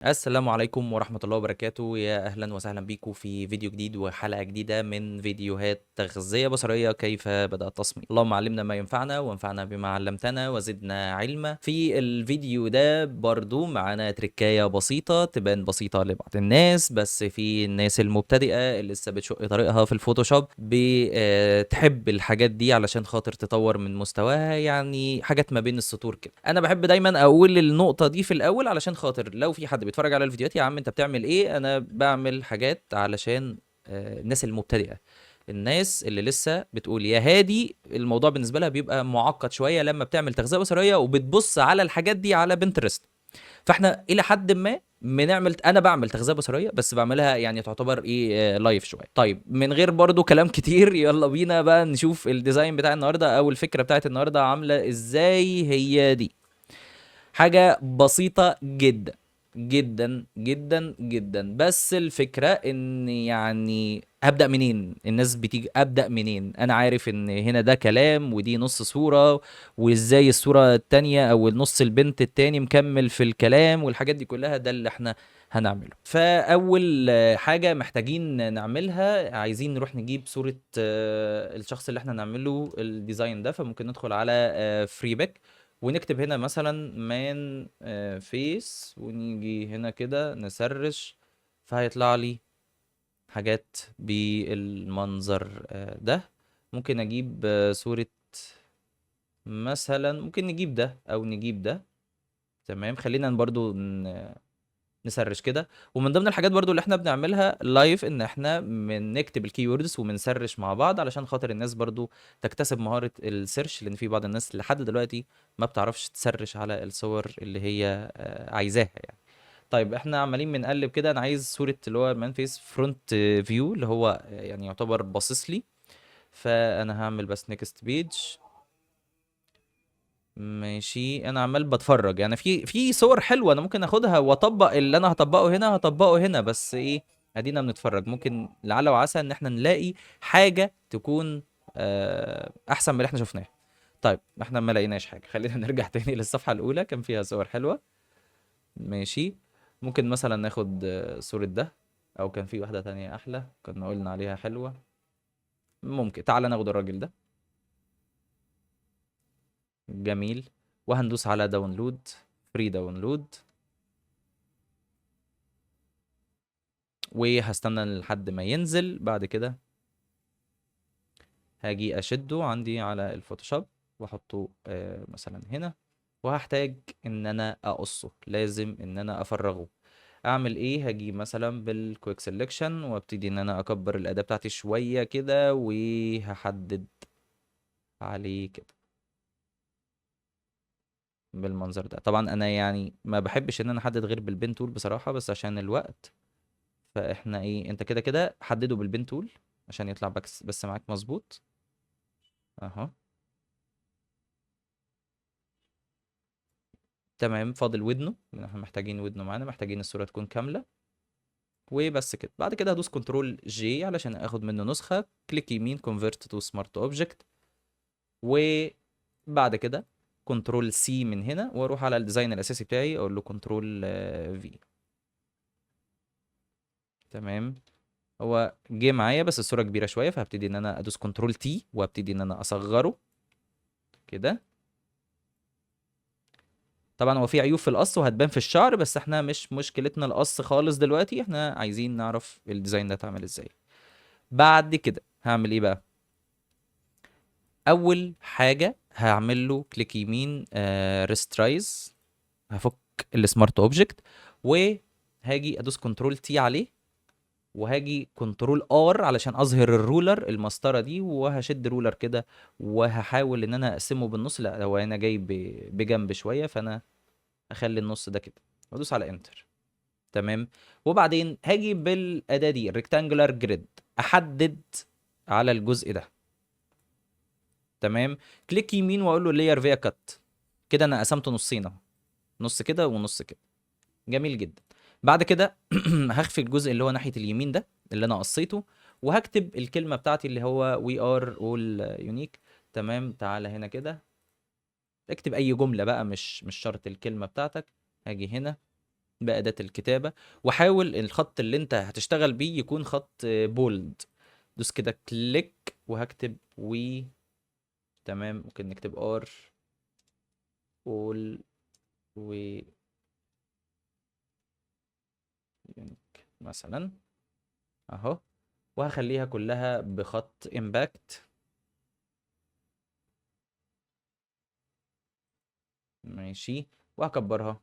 السلام عليكم ورحمة الله وبركاته، يا أهلا وسهلا بيكم في فيديو جديد وحلقة جديدة من فيديوهات تغذية بصرية كيف بدأ التصميم. اللهم علمنا ما ينفعنا وانفعنا بما علمتنا وزدنا علما. في الفيديو ده برضو معانا تركاية بسيطة تبان بسيطة لبعض الناس، بس في الناس المبتدئة اللي لسه بتشق طريقها في الفوتوشوب بتحب الحاجات دي علشان خاطر تطور من مستواها، يعني حاجات ما بين السطور كده. أنا بحب دايما أقول النقطة دي في الأول علشان خاطر لو في حد بيتفرج على الفيديوهات، يا عم انت بتعمل ايه؟ انا بعمل حاجات علشان الناس المبتدئه، الناس اللي لسه بتقول يا هادي. الموضوع بالنسبة لها بيبقى معقد شوية لما بتعمل تغذية بصريه وبتبص على الحاجات دي على بنترست. فاحنا الى حد ما بنعمل، انا بعمل تغذية بصريه بس بعملها يعني تعتبر ايه live شوية. طيب من غير برضو كلام كتير يلا بينا بقى نشوف ال design بتاع النهارده او الفكرة بتاعت النهارده عامله ازاي. هي دي حاجة بسيطة جدا جدا جدا جدا، بس الفكرة ان يعني هبدأ منين؟ الناس بتيجي ابدأ منين؟ انا عارف ان هنا ده كلام ودي نص صورة، وازاي الصورة التانية او النص البنت التاني مكمل في الكلام والحاجات دي كلها. ده اللي احنا هنعمله. فاول حاجة محتاجين نعملها، عايزين نروح نجيب صورة الشخص اللي احنا نعمله ال design ده. فممكن ندخل على Freepik ونكتب هنا مثلا man face، ونيجي هنا كده ن search، فهيطلع لي حاجات بالمنظر ده. ممكن اجيب صورة مثلا، ممكن نجيب ده او نجيب ده. تمام، خلينا برضو ن search كده. ومن ضمن الحاجات برضو اللي احنا بنعملها live ان احنا بنكتب ال keywords وبن search مع بعض علشان خاطر الناس برضو تكتسب مهارة ال search، لان في بعض الناس لحد دلوقتي ما بتعرفش ت search على الصور اللي هي عايزاها يعني. طيب احنا عمالين بنقلب كده، انا عايز صورة اللي هو man face front view اللي هو يعني يعتبر باصص لي، فانا هعمل بس next page. ماشي، انا عمال بتفرج يعني في صور حلوة انا ممكن اخدها واطبق اللي انا هطبقه هنا هطبقه هنا، بس ايه ادينا بنتفرج، ممكن لعل وعسى ان احنا نلاقي حاجة تكون احسن من اللي احنا شفناها. طيب احنا ما لقيناش حاجة، خلينا نرجع تاني للصفحه الاولى كان فيها صور حلوة. ماشي، ممكن مثلا ناخد صوره ده، او كان في واحدة تانية احلى كنا قلنا عليها حلوة. ممكن تعالى ناخد الراجل ده، جميل، وهندوس على download، free download، وهستنى لحد ما ينزل. بعد كده هاجي اشده عندي على الفوتوشوب واحطه مثلا هنا، وهحتاج ان انا اقصه، لازم ان انا افرغه. اعمل ايه؟ هاجي مثلا بال quick selection وابتدي ان انا اكبر الاداة بتاعتي شوية كده، وهحدد عليه كده بالمنظر ده. طبعا انا يعني ما بحبش ان انا احدد غير بال pen tool بصراحة، بس عشان الوقت فاحنا ايه، انت كده كده حدده بال pen tool عشان يطلع بس معاك مظبوط اهو. تمام، فاضل ودنه، لان احنا محتاجين ودنه معانا، محتاجين الصورة تكون كاملة وبس كده. بعد كده هدوس control J علشان اخد منه نسخة، click يمين convert to smart object، وبعد كده control C من هنا، واروح على ال design الاساسي بتاعي اقول له control V. تمام، هو جه معايا بس الصورة كبيرة شوية، فهبتدي ان انا ادوس control T وابتدي ان انا اصغره كده. طبعا هو في عيوب في القص وهتبان في الشعر، بس احنا مش مشكلتنا القص خالص دلوقتي، احنا عايزين نعرف ال design ده اتعمل ازاي. بعد كده هعمل ايه بقى؟ اول حاجة هعمل له click يمين، rasterize، هفك ال smart object وهاجي ادوس control T عليه، وهاجي control R علشان اظهر ال ruler المسطره دي، وهشد ruler كده وهحاول ان انا اقسمه بالنص. لا هو هنا جاي بجنب شوية، فانا اخلي النص ده كده وادوس على enter. تمام، وبعدين هاجي بالاداه دي ال rectangular grid احدد على الجزء ده. تمام، click يمين واقول له layer via cut، كده انا قسمته نصين اهو، نص كده ونص كده. جميل جدا. بعد كده هخفي الجزء اللي هو ناحية اليمين ده اللي انا قصيته، وهكتب الكلمة بتاعتي اللي هو we are all unique. تمام، تعالى هنا كده اكتب اي جملة بقى، مش شرط الكلمة بتاعتك. هاجي هنا بأداة الكتابة، وحاول الخط اللي انت هتشتغل بيه يكون خط bold. دوس كده click وهكتب we، تمام، ممكن نكتب are all we مثلا اهو، وهخليها كلها بخط impact. ماشي، وهكبرها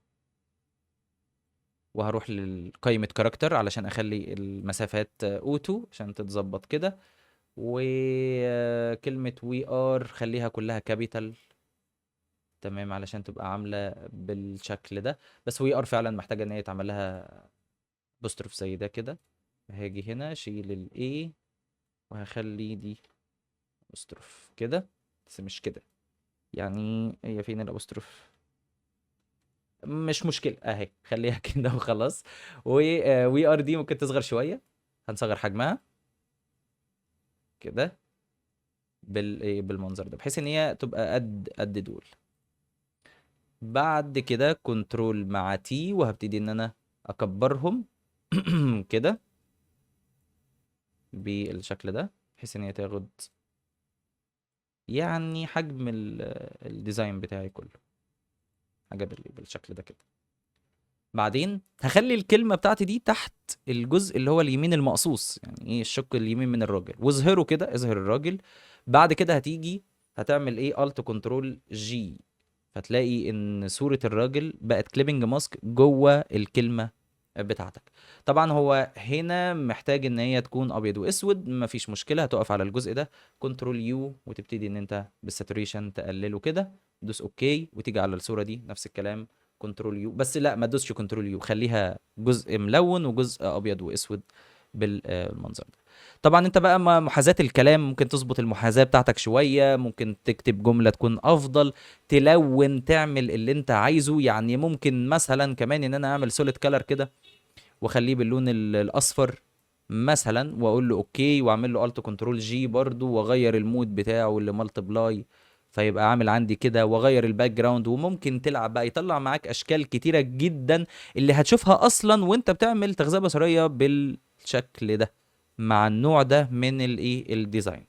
وهروح لقائمة character علشان اخلي المسافات auto عشان تتظبط كده، وكلمة we are خليها كلها capital، تمام، علشان تبقى عاملة بالشكل ده. بس we are فعلا محتاجة ان هي يتعمل لها apostrophe زي ده كده. هاجي هنا اشيل ال A وهخلي دي apostrophe كده، بس مش كده يعني، هي فين ال apostrophe؟ مش مشكلة اهي، خليها كده وخلاص. و we are دي ممكن تصغر شوية، هنصغر حجمها كده بالمنظر ده بحيث ان هي تبقى قد دول. بعد كده control مع T وهبتدي ان انا اكبرهم كده بالشكل ده بحيث ان هي تاخد يعني حجم ال design بتاعي كله، حاجة بالشكل ده كده. بعدين هخلي الكلمة بتاعتي دي تحت الجزء اللي هو اليمين المقصوص، يعني ايه الشق اليمين من الراجل، واظهره كده، اظهر الراجل. بعد كده هتيجي هتعمل ايه؟ Alt Control G، فتلاقي ان صورة الراجل بقت clipping mask جوه الكلمة بتاعتك. طبعا هو هنا محتاج ان هي تكون ابيض واسود، مفيش مشكلة، هتقف على الجزء ده Control U وتبتدي ان انت بال saturation تقلله كده، دوس okay، وتيجي على الصورة دي نفس الكلام Control U، بس لا ما تدوسش Control U، خليها جزء ملون وجزء ابيض واسود بالمنظر ده. طبعا انت بقى محاذاة الكلام ممكن تظبط المحاذاة بتاعتك شوية، ممكن تكتب جملة تكون افضل، تلون، تعمل اللي انت عايزه. يعني ممكن مثلا كمان ان انا اعمل solid color كده واخليه باللون الاصفر مثلا، واقول له okay، واعمل له Alt Control G برضو، واغير ال mode بتاعه ل multiply فيبقى عامل عندي كده، واغير ال background. وممكن تلعب بقى، يطلع معاك اشكال كتيرة جدا اللي هتشوفها اصلا وانت بتعمل تغذية بصريه بالشكل ده مع النوع ده من الايه ال design.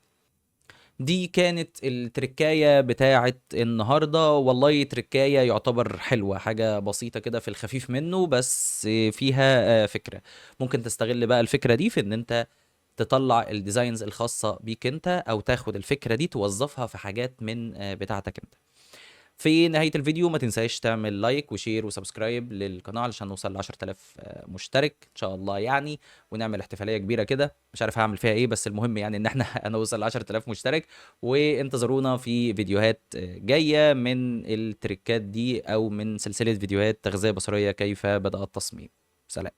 دي كانت التركايه بتاعه النهارده، والله تركايه يعتبر حلوة، حاجة بسيطة كده في الخفيف منه، بس فيها فكرة. ممكن تستغل بقى الفكرة دي في ان انت تطلع ال designs الخاصة بيك انت، او تاخد الفكرة دي توظفها في حاجات من بتاعتك انت. في نهاية الفيديو ما تنساش تعمل like و share و subscribe للقناة علشان نوصل ل 10000 مشترك ان شاء الله يعني، ونعمل احتفالية كبيرة كده، مش عارف هعمل فيها ايه، بس المهم يعني ان احنا هنوصل ل 10000 مشترك. وانتظرونا في فيديوهات جاية من التريكات دي، او من سلسلة فيديوهات تغذية بصرية كيف بدأ التصميم. سلام.